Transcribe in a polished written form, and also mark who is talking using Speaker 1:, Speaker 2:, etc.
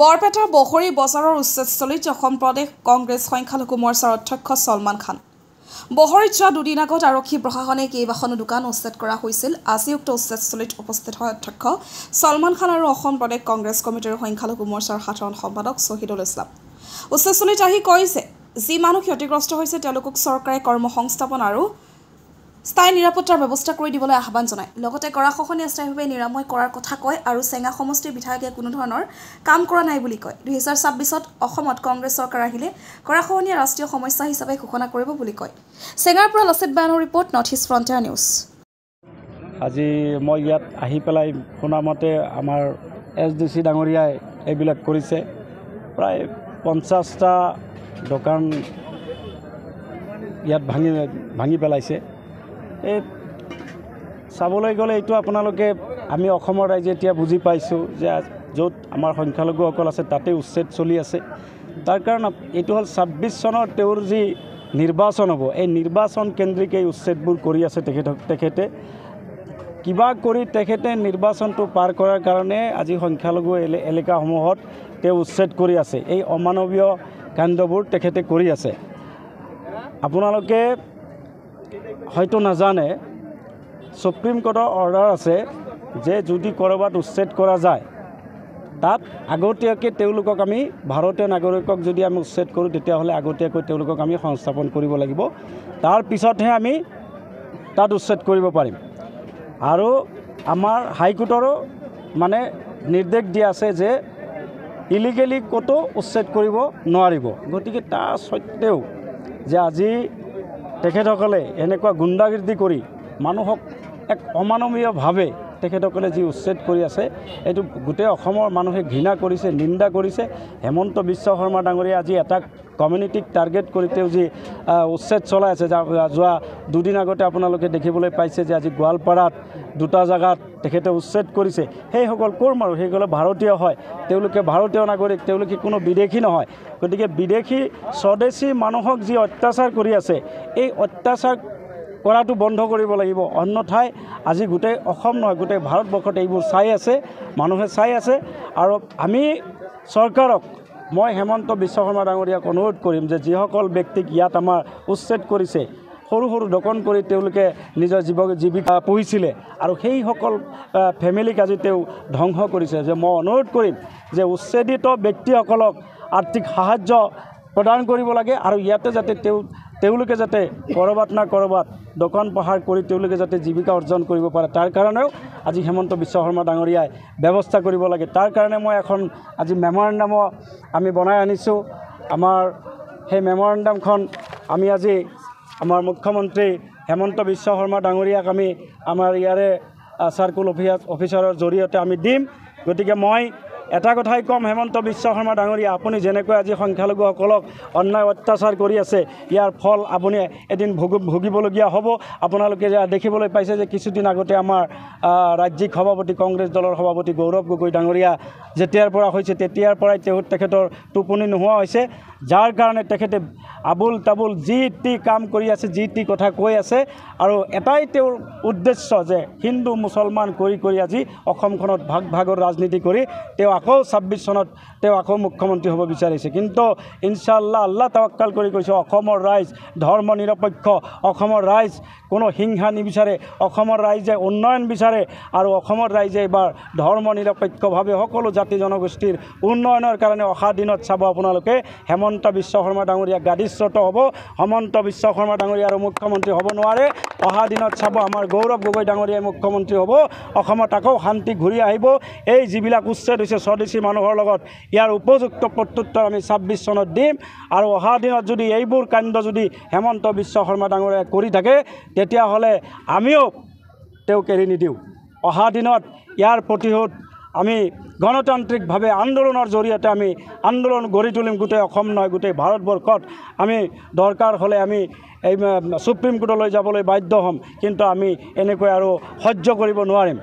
Speaker 1: বৰপেটাৰ বহৰি বজাৰৰ উচ্ছেদস্থলীত অসম প্ৰদেশ কংগ্ৰেছ সংখ্যালঘু মৰ্চাৰ অধ্যক্ষ ছলমান খান। বহৰিত যোৱা দুদিন আগত আৰক্ষী প্ৰশাসনে কেইবাখনো দোকান উচ্ছেদ কৰা হৈছিল। আজি উক্ত উচ্ছেদস্থলীত উপস্থিত হয় অধ্যক্ষ ছলমান খান আৰু অসম প্ৰদেশ কংগ্ৰেছ কমিটিৰ সংখ্যালঘু মৰ্চাৰ সাধাৰণ সম্পাদক শ্বহীদুল ইছলাম। উচ্ছেদস্থলীত আহি কয় যে যি মানুহ ক্ষতিগ্ৰস্ত হৈছে তেওঁলোকক চৰকাৰে কৰ্মসংস্থাপন আৰু স্থায়ী নিৰাপত্তাৰ ব্যৱস্থা কৰি দিবলৈ আহ্বান জনায়। লগতে গৰাখহনীয়া স্থায়ীভাৱে নিৰাময় কৰাৰ কথা কয় আৰু চেঙা সমষ্টিৰ বিধায়কে কোনো ধৰণৰ কাম কৰা নাই বুলি কয়। 2026ত অসমত কংগ্ৰেছ চৰকাৰ আহিলে গৰাখহনীয়া ৰাষ্ট্ৰীয় সমস্যা হিচাপে ঘোষণা কৰিব বুলি কয়। চেঙাৰ পৰা লাচিত বায়নৰ report, north east frontier news.
Speaker 2: আজি মই ইয়াত আহি পেলাই শুনামতে আমাৰ এছ ডি চি ডাঙৰীয়াই এইবিলাক কৰিছে। প্ৰায় 50টা দোকান ইয়াত ভাঙি ভাঙি পেলাইছে। এই চাবলৈ গ'লে এইটো আপোনালোকে আমি অসমৰ ৰাইজে এতিয়া বুজি পাইছোঁ যে য'ত আমাৰ সংখ্যালঘুসকল আছে তাতে উচ্ছেদ চলি আছে। তাৰ কাৰণ এইটো হ'ল 26 চনৰ তেওঁৰ যি নিৰ্বাচন হ'ব, এই নিৰ্বাচন কেন্দ্ৰিক এই উচ্ছেদবোৰ কৰি আছে। তেখেতে কিবা কৰি তেখেতে নিৰ্বাচনটো পাৰ কৰাৰ কাৰণে আজি সংখ্যালঘু এলেকাসমূহত তেওঁ উচ্ছেদ কৰি আছে। এই অমানৱীয় কাণ্ডবোৰ তেখেতে কৰি আছে। আপোনালোকে হয়তো নাজানে, সুপ্ৰিম কোৰ্টৰ অৰ্ডাৰ আছে যে যদি ক'ৰবাত উচ্ছেদ কৰা যায় তাত আগতীয়াকৈ তেওঁলোকক আমি ভাৰতীয় নাগৰিকক যদি আমি উচ্ছেদ কৰোঁ তেতিয়াহ'লে আগতীয়াকৈ তেওঁলোকক আমি সংস্থাপন কৰিব লাগিব, তাৰ পিছতহে আমি তাত উচ্ছেদ কৰিব পাৰিম। আৰু আমাৰ হাইকোৰ্টৰো মানে নিৰ্দেশ দিয়া আছে যে ইলিগেলি ক'তো উচ্ছেদ কৰিব নোৱাৰিব। গতিকে তাৰ সত্ত্বেও যে আজি তেখেতসকলে এনেকুৱা গুণ্ডাগিৰ্দি কৰি মানুহক এক অমানৱীয়ভাৱে তেখেতসকলে যি উচ্ছেদ কৰি আছে, এইটো গোটেই অসমৰ মানুহে ঘৃণা কৰিছে, নিন্দা কৰিছে। হেমন্ত বিশ্ব শৰ্মা ডাঙৰীয়া আজি এটা কমিউনিটিক টাৰ্গেট কৰি তেওঁ যি উচ্ছেদ চলাই আছে, যোৱা দুদিন আগতে আপোনালোকে দেখিবলৈ পাইছে যে আজি গোৱালপাৰাত দুটা জেগাত তেখেতে উচ্ছেদ কৰিছে। সেইসকল ক'ৰ মানুহ? সেইসকলে ভাৰতীয় হয়, তেওঁলোকে ভাৰতীয় নাগৰিক, তেওঁলোকে কোনো বিদেশী নহয়। গতিকে বিদেশী স্বদেশী মানুহক যি অত্যাচাৰ কৰি আছে, এই অত্যাচাৰ কৰাটো বন্ধ কৰিব লাগিব। অন্যথাই আজি গোটেই অসম নহয় গোটেই ভাৰতবৰ্ষত এইবোৰ চাই আছে, মানুহে চাই আছে। আৰু আমি চৰকাৰক, মই হেমন্ত বিশ্ব শৰ্মা ডাঙৰীয়াক অনুৰোধ কৰিম যে যিসকল ব্যক্তিক ইয়াত আমাৰ উচ্ছেদ কৰিছে, সৰু সৰু দোকান কৰি তেওঁলোকে নিজৰ জীৱিকা পুহিছিলে আৰু সেইসকল ফেমিলিক আজি তেওঁ ধ্বংস কৰিছে, যে মই অনুৰোধ কৰিম যে উচ্ছেদিত ব্যক্তিসকলক আৰ্থিক সাহাৰ্য প্ৰদান কৰিব লাগে আৰু ইয়াতে যাতে তেওঁলোকে যাতে ক'ৰবাত না ক'ৰবাত দোকান পোহাৰ কৰি তেওঁলোকে যাতে জীৱিকা অৰ্জন কৰিব পাৰে, তাৰ কাৰণেও আজি হেমন্ত বিশ্ব শৰ্মা ডাঙৰীয়াই ব্যৱস্থা কৰিব লাগে। তাৰ কাৰণে মই এখন আজি মেমৰেণ্ডামো আমি বনাই আনিছোঁ। আমাৰ সেই মেমৰেণ্ডামখন আমি আজি আমাৰ মুখ্যমন্ত্ৰী হেমন্ত বিশ্ব শৰ্মা ডাঙৰীয়াক আমি আমাৰ ইয়াৰে চাৰ্কুল অফিচাৰৰ জৰিয়তে আমি দিম। গতিকে মই এটা কথাই ক'ম, হেমন্ত বিশ্ব শৰ্মা ডাঙৰীয়া, আপুনি যেনেকৈ আজি সংখ্যালঘুসকলক অন্যায় অত্যাচাৰ কৰি আছে, ইয়াৰ ফল আপুনি এদিন ভুগিবলগীয়া হ'ব। আপোনালোকে দেখিবলৈ পাইছে যে কিছুদিন আগতে আমাৰ ৰাজ্যিক সভাপতি, কংগ্ৰেছ দলৰ সভাপতি গৌৰৱ গগৈ ডাঙৰীয়া যেতিয়াৰ পৰা হৈছে তেতিয়াৰ পৰাই তেখেতৰ টোপনি নোহোৱা হৈছে, যাৰ কাৰণে তেখেতে আবোল তাবোল যি টি কাম কৰি আছে, যি টি কথা কৈ আছে। আৰু এটাই তেওঁৰ উদ্দেশ্য যে হিন্দু মুছলমান কৰি কৰি আজি অসমখনত ভাগ ভাগৰ ৰাজনীতি কৰি তেওঁ আকৌ 26 চনত তেওঁ আকৌ মুখ্যমন্ত্ৰী হ'ব বিচাৰিছে। কিন্তু ইনশাআল্লাহ আল্লাহ তাৱাক্কাল কৰি কৈছোঁ, অসমৰ ৰাইজ ধৰ্ম নিৰপেক্ষ, অসমৰ ৰাইজ কোনো হিংসা নিবিচাৰে, অসমৰ ৰাইজে উন্নয়ন বিচাৰে আৰু অসমৰ ৰাইজে এইবাৰ ধৰ্ম নিৰপেক্ষভাৱে সকলো জাতি জনগোষ্ঠীৰ উন্নয়নৰ কাৰণে অহা দিনত চাব আপোনালোকে হেমন্ত বিশ্ব শৰ্মা ডাঙৰীয়া গাদীচ্যুত হ'ব, হেমন্ত বিশ্ব শৰ্মা ডাঙৰীয়া আৰু মুখ্যমন্ত্ৰী হ'ব নোৱাৰে। অহা দিনত চাব আমাৰ গৌৰৱ গগৈ ডাঙৰীয়াই মুখ্যমন্ত্ৰী হ'ব, অসমত আকৌ শান্তি ঘূৰি আহিব। এই যিবিলাক উচ্ছেদ হৈছে স্বদেশী মানুহৰ লগত, ইয়াৰ উপযুক্ত প্ৰত্যুত্তৰ আমি 26 চনত দিম। আৰু অহা দিনত যদি এইবোৰ কাণ্ড যদি হেমন্ত বিশ্ব শৰ্মা ডাঙৰীয়াই কৰি থাকে, তেতিয়াহ'লে আমিও তেওঁক এৰি নিদিওঁ। অহা দিনত ইয়াৰ প্ৰতিশোধ আমি গণতান্ত্ৰিকভাৱে আন্দোলনৰ জৰিয়তে আমি আন্দোলন গঢ়ি তুলিম। গোটেই অসম নহয় গোটেই ভাৰতবৰ্ষত আমি দৰকাৰ হ'লে আমি এই সুপ্ৰিম কোৰ্টলৈ যাবলৈ বাধ্য হ'ম, কিন্তু আমি এনেকৈ আৰু সহ্য কৰিব নোৱাৰিম।